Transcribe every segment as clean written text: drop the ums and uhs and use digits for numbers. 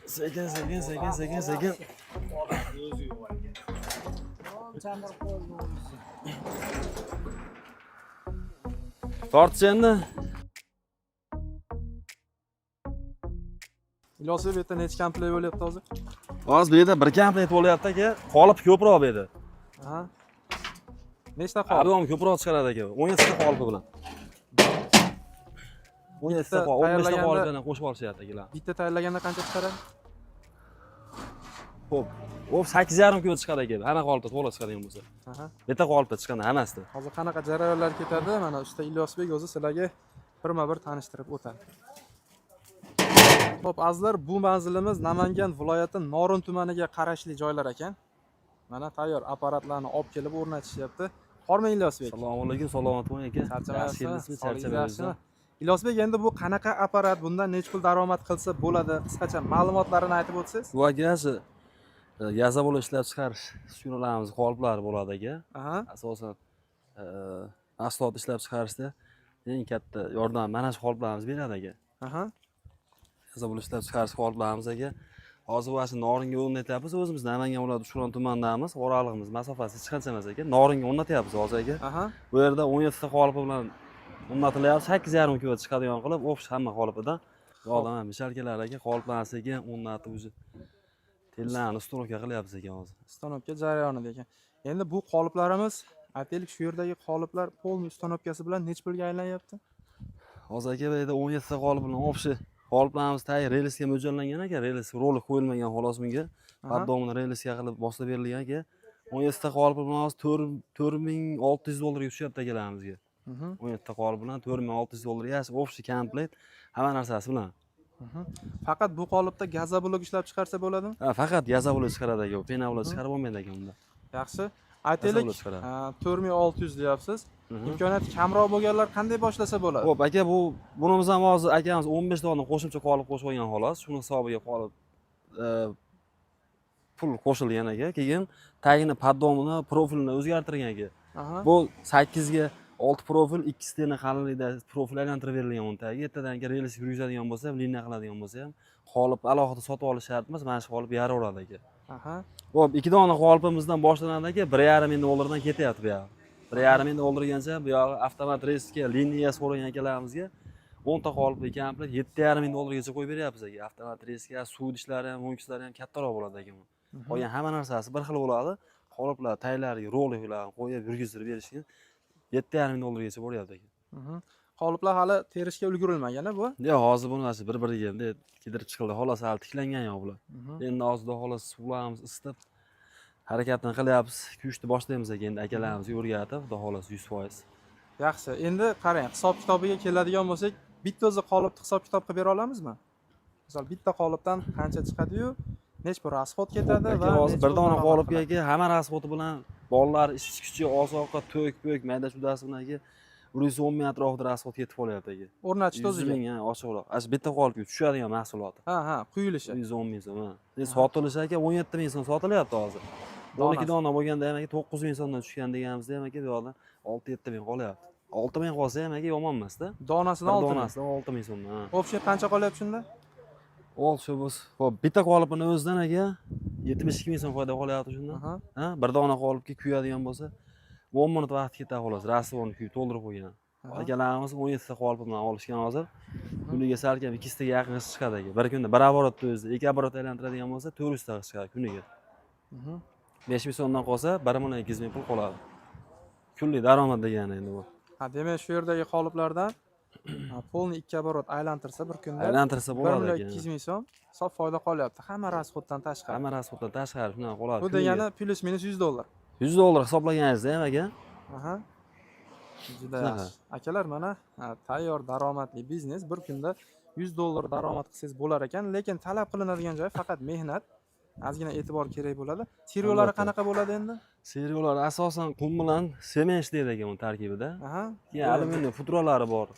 Sekin, sekin, sekin, sekin, sekin. O'zi yo'q ekan. Chandir qo'ydi o'zi. Tortchi endi. Ilyosbek, bu yerda necha komplekt bo'lyapti hozir? Hozir bu yerda bir komplekt bo'lyapti, aka. Qolip ko'proq bu yerda. Aha. Nechta qolip? Объём ko'proq chiqaradi, aka. 17 ta qolipi bilan. 17 ta, 15 ta qolip bilan qo'shib olishyapti, akalar. Bitta tayyorlaganda qancha chiqaradi? Xo'p, u 8,5 kilo chiqadi, aka. Hamma qolipda to'la chiqadigan bo'lsa. Aha. Bitta qolipda chiqqanda hammasida. Hozir qanaqa jarayonlar ketadi? Mana usta Ilyosbek o'zi sizlarga birma-bir tanishtirib o'tadi. Xo'p, azizlar, bu manzilimiz Namangan viloyati Norin tumaniga qarashli joylar ekan. Mana tayyor apparatlarni olib kelib o'rnatishyapti. Hormang, Ilyosbek. Assalomu alaykum, salomat bo'ling, aka. Charchamayapsizmi? Yaxshi keldingizmi? Sog'ligingiz Charchamayapsizmi? yaxshimi? Ilyosbek, endi bu qanaqa apparat, bundan necha pul daromad qilsa bo'ladi? Qisqacha ma'lumotlarini aytib o'tsangiz. Bu aka газоблок ishlab chiqarish uskunalarimiz qoliplari bo'ladi, aka. Asosan mahsulot ishlab chiqarishda eng katta yordam mana shu qoliplarimiz beradi, aka. Газоблок ishlab chiqarish qoliplarimiz, aka. Hozir bu shu Noringa o'rnatyapmiz, o'zimiz Namangan viloyati Uchquron tumanidamiz, oralig'imiz masofasi hech qancha emas, aka. Noringa o'rnatyapmiz hozir, aka. Bu yerda 17 ta qolipi bilan o'rnatilyapti, 8,5 kilo chiqadigan qilib, общий hamma qolipidan. Bu yoqda mana мешалка lar, aka, qoliplarni sekin o'rnatib, уже tellarni установка qilyapmiz, aka, hozir. Установка jarayonida ekan. Endi bu qoliplarimiz, aytaylik, shu yerdagi qoliplar полный установка si bilan necha pulga aylanyapti? Hozir, aka, bu yerda 17 ta qolip bilan общий qoliplarimiz tagi relsga mo'ljallangan, aka, rels rolik qo'yilmagan xolos bunga. Поддон ini relsga qilib bosib berilgan, aka. 17 ta qolip bilan hozir 4600 dollarga tushyapti akalarimizga. 17 ta qolip bilan 4600 dollarga общий komplekt hamma narsasi bilan. Faqat bu qolipda газоблок ishlab chiqarsa bo'ladimi? Ha, faqat газоблок chiqaradi, aka, пеноблок chiqarib bo'lmaydi, aka, unda. Yaxshi. Aytaylik, Газоблок chiqaradi. 4600 deyapsiz. Imkoniyati kamroq bo'lganlar qanday boshlasa bo'ladi? Xo'p, aka, bu bunimiz ham hozir akamiz 15 dona qo'shimcha qolip qo'shib olgan xolos. Shuni hisobiga qolib pul qo'shilgan, aka. Keyin tagini поддон ini, profilini o'zgartirgan, aka. Bu 8 ga 6 profil, 2 стена qalinlikda profil aylantirib berilgan uni tagiga. Ertadan keyin rels yurgizadigan bo'lsa ham, liniya qiladigan bo'lsa ham, qolip alohida sotib olish shart emas, mana shu qolip yaraveradi, aka. Xo'p, ikki dona qolipimizdan boshlanadi, aka, 1,5 ming dollardan ketyapti bu yog'i. 1,5 ming dollargacha bu yog'i avtomat relsga liniya so'ragan akalarimizga 10 ta qolipli komplekt 7,5 ming dollargacha qo'yib beryapmiz, aka. Avtomat relsga suv idishlari ham, o'nkislari ham kattaroq bo'ladi, aka. Bu. Qolgan hamma narsasi bir xil bo'ladi. Qoliplar taglariga roliklarni qo'yib yurgizdirib berishgan 7,5 ming dollargacha bo'lyapti, aka. Qoliplar hali terishga ulgurilmagan bu. Yo'q, hozir bu narsa bir-biriga endi kedirib chiqildi. Xolos, hali tiklangan yo'q bular. Endi hozir xudo xohlasa suvlarimiz isitib harakatini qilyapmiz. Kuyishni boshlaymiz, aka, endi akalarimizga o'rgatib, xudo xohlasa 100%. Yaxshi. Endi qarang, hisob kitobiga keladigan bo'lsak, bitta o'zi qolipni hisob kitob qilib bera olamizmi? Misol, bitta qolipdan qancha chiqadi-yu, necha pul расход ketadi Aka, va hozir necha bir pul dona daromad qolipga, qiladi? aka, hamma расход i bilan bolalar ishchi kuchi, oziq-ovqat, to'k po'k, mayda chudasi bilan, aka, 110 ming atrofida расход ketib qolyapti, aka. O'rnatishni 100 o'ziga. ming, ha, ochiqroq. Ana shu bitta qolipga tushadigan mahsuloti. Ha, quyilishi. 110 ming so'm, ha. Endi sotilishi, aka, 17 ming so'm sotilyapti hozir. 12 Donasi. dona bo'lganda ham, aka, 9 ming so'mdan tushgan deganimizda ham, aka, bu yoqdan 6-7 ming qolyapti. 6 ming qolsa ham, aka, yomon emasda. Donasidan Bir 6 ming. donasidan 6 ming so'mdan, ha. Общий qancha qolyapti shunda? Ol shu bo'lsa, xo'p, bitta qolipini o'zidan, aka, 72 ming so'm foyda qolyapti shundan. Ha, bir dona qolipga kuyadigan bo'lsa, 10 minut vaqt ketadi xolos, раствор ni kuyib to'ldirib qo'ygan. Akalarimiz 17 ta qolipi bilan olishgan hozir. Kuniga salkam 200 taga yaqin g'isht chiqadi, aka. Bir kunda bir оборот ni o'zida, ikki оборот aylantiradigan bo'lsa, 400 ta g'isht chiqadi kuniga. 5 ming so'mdan qolsa, 1 million 200 ming pul qoladi. Kunlik daromad degani endi bu. Ha, demak, shu yerdagi qoliplardan полный ikki оборот aylantirsa bir kunda Aylantirsa 1 bo'ladi, million aka. 200 ming so'm sof foyda qolyapti. Hamma расход dan tashqari. Hamma расход dan tashqari shunaqa qoladi. Bu Kuniga. degani плюс минус 100 dollar. 100 dollar hisoblaganingizda ham, aka. Aha. Juda Shunaqa. yaxshi. Akalar, mana tayyor daromadli biznes, bir kunda 100 dollar daromad qilsangiz bo'lar ekan, lekin talab qilinadigan joyi faqat mehnat. Ozgina e'tibor kerak bo'ladi. Сырьё lari Albatta. qanaqa bo'ladi endi? Сырьё lar asosan qum bilan sement ishlaydi, aka, uni tarkibida. Keyin alyuminiyum pudralari bor.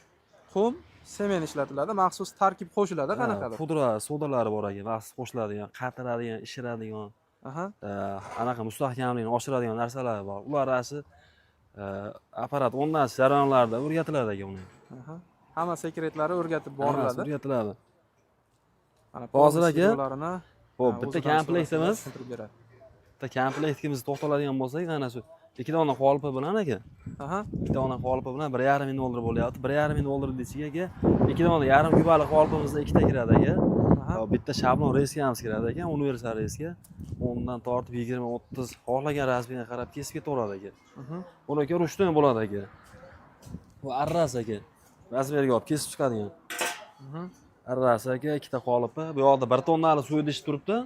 Qum, sement ishlatiladi, maxsus tarkib qo'shiladi Ha, qanaqadir. Pudra, sodalari bor, aka, maxsus qo'shiladigan, qatiradigan, ishiradigan, anaqa mustahkamligini oshiradigan narsalar bor. Ular shu apparat o'rnatish jarayonlarida o'rgatiladi, aka, uni. Aha. Hamma секрет lari o'rgatib Hammasi boriladi. o'rgatiladi. Mana Hozir полный aka, videolarini, Xo'p, ha, bitta o'zidan komplektimiz, so'rasanglar tushuntirib beradi. Bitta komplektimizga to'xtaladigan bo'lsak, mana shu ikki dona qolipi bilan aka, ikki dona qolipi bilan 1,5 ming dollar bo'lyapti. 1,5 ming dollar ichiga aka, ikki dona yarim kubali qolipimizda ikkita kiradi aka. Bitta shablon rezkamiz kiradi aka, universal rezka. 10dan tortib 20, 30 xohlagan размер ga qarab kesib ketaveradi aka. Buni aka ручной bo'ladi aka. Bu arrasi aka. Размер ga olib kesib chiqadigan. Arrasi aka, ikkita qolipi. Bu yoqda 1 tonnali suv idishi turibdi.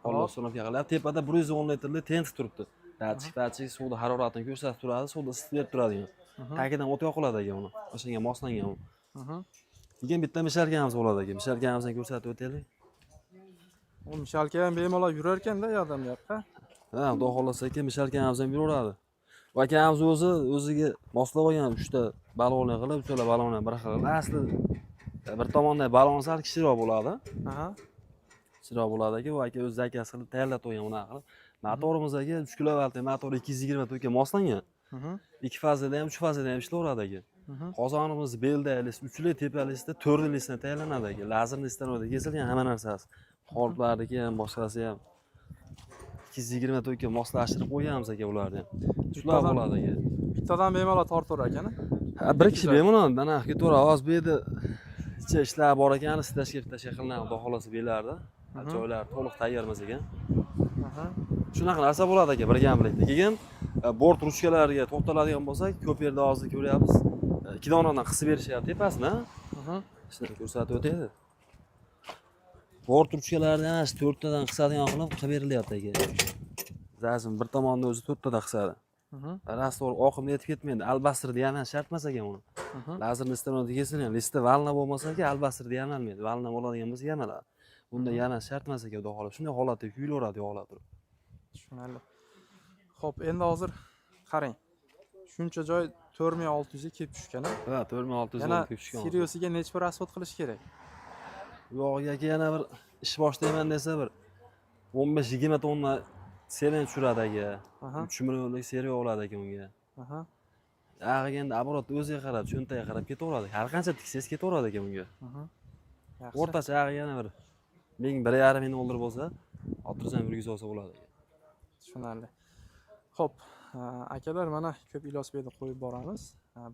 Установка qilyapti. Tepada 110 litrli tent turibdi. Datchik, datchik suvni haroratini ko'rsatib turadi, suvni isitib berib turadigan. Tagidan o't yoqiladi aka uni. O'shanga moslangan u. Keyin bitta мешалка miz bo'ladi aka. Мешалка mizni ko'rsatib o'taylik. U мешалка ham bemalol yurar ekanda u yoqdan bu yoqqa. Ha, xudo xohlasa aka, мешалка miz ham yuraveradi. Va akamiz o'zi o'ziga moslab olgan uchta balonni qilib, uchala balonni bir xil qilib. Asli bir tomonda balon sal kichikroq bo'ladi. Kichikroq bo'ladi aka. U aka o'zi заказ qilib tayyorlab qo'ygan unaqa qilib. Motorimiz aka 3 kilovatli motor 220 tokka moslangan. Ikki fazada ham, uch fazada ham ishlayveradi aka. Qozonimiz belda uchli, tepalisida, to'rtlisidan tayyorlanadi aka. Lazerli stanokda kesilgan hamma narsasi. Qoliplarniki ham, boshqasi ham. 220 tokka moslashtirib qo'yganmiz aka ularni ham. Shular bo'ladi aka. Bittadan bemalol tortaverar ekan. Ha, bir kishi bemalol mana ketaveradi. Hozir bu yerda icha ishlar bor ekan, ishlashga bitashga qilinadi, xudo xohlasa bu yerlarda. Joylar to'liq tayyor emas ekan. Shunaqa narsa bo'ladi aka bir komplektda. Keyin bort ruchkalariga to'xtaladigan bo'lsak, ko'p yerda hozir ko'ryapmiz. Ikki donadan qisib berishyapti tepasini. Shuni ko'rsatib o'taydi. Bort ruchkalarni ana shu to'rttadan qisadigan qilib qilib berilyapti aka. Зажим bir tomonni o'zi to'rttada qisadi. Раствор oqimda yetib ketmaydi. Albastrda yamash shart emas ekan uni. Lazerni stanokda kesilgan. Лист i волна bo'lmasa aka, albastrda yamalmaydi. Волна bo'ladigan bo'lsa yamaladi. Bunda yamash shart emas aka, xudo xohlasa. Shunday holatda kuylaveradi yog'lab turib. Tushunarli. Xo'p, endi hozir qarang. Shuncha joy 4600 ga kelib tushgan. Ha, 4600 Yana kelib tushgan. Siriusiga necha pul расход qilish kerak? Bu yog'iga aka yana bir ish boshlayman desa, bir 15-20 tonna sement tushiradi aka. 3 millionlik сырьё oladi aka unga. Yog'iga endi оборот o'ziga qarab, cho'ntagiga qarab ketaveradi. Har qancha tiksangiz ketaveradi aka unga. Yaxshi. O'rtacha yog'iga yana bir ming, 1,5 ming dollar bo'lsa, xotirjam yurgizib olsa bo'ladi aka. Tushunarli. Xo'p, akalar, mana ko'p velosipedni qo'yib boramiz.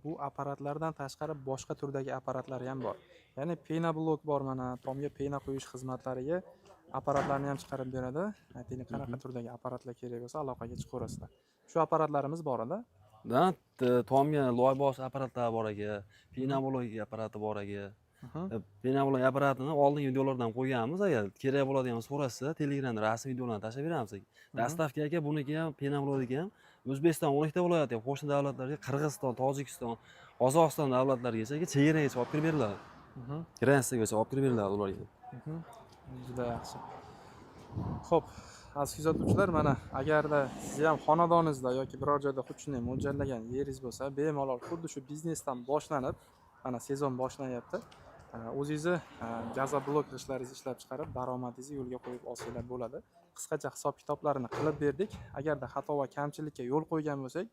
Bu apparatlardan tashqari boshqa turdagi apparatlar ham bor. Ya'ni пеноблок bor, mana tomga пена quyish xizmatlariga apparatlarni ham chiqarib beradi. Aytaylik, qanaqa turdagi apparatlar kerak bo'lsa, aloqaga chiqaverasizlar. Shu apparatlarimiz bor edi. Da, tomga loy bosish apparatlari bor aka, пеноблок apparati bor aka. Пеноблок apparatini oldingi videolardan qo'yganmiz, agar kerak bo'ladigan so'rashsa, Telegramda rasm videolarni tashlab beramiz aka. Доставка aka buniki ham, пеноблок niki ham O'zbekiston 12 ta viloyatiga, qo'shni davlatlarga, Qirg'iziston, Tojikiston, Qozog'iston davlatlarigacha aka chegaragacha olib kirib beriladi. Граница gacha olib kirib beriladi ularga. Juda yaxshi. Xo'p, aziz kuzatuvchilar, mana agarda siz ham xonadoningizda yoki biror joyda xuddi shunday mo'ljallagan yeringiz bo'lsa, bemalol xuddi shu biznesdan boshlanib, mana sezon boshlanyapti. O'zingizni gazoblok g'ishtlaringizni ishlab chiqarib, daromadingizni yo'lga qo'yib olsanglar bo'ladi. Qisqacha hisob kitoblarini qilib berdik. Agarda xato va kamchilikka yo'l qo'ygan bo'lsak,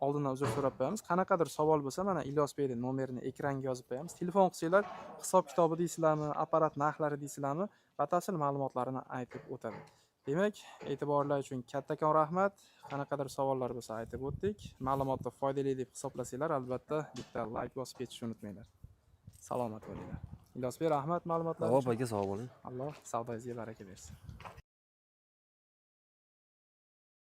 oldindan uzr so'rab qo'yamiz. Qanaqadir savol bo'lsa, mana Ilyos beyni nomerini ekranga yozib qo'yamiz. Telefon qilsanglar, hisob kitobi deysizlarmi, apparat narxlari deysizlarmi, batafsil ma'lumotlarini aytib o'tadi. Demak, e'tiborlar uchun kattakon rahmat. Qanaqadir savollar bo'lsa aytib o'tdik. Ma'lumotni foydali deb hisoblasanglar, albatta bitta layk bosib ketishni unutmanglar. Salomat bo'linglar. Ilyos bey, rahmat ma'lumotlar Xo'p uchun. aka, sog' bo'ling. Alloh savdoyingizga baraka bersin.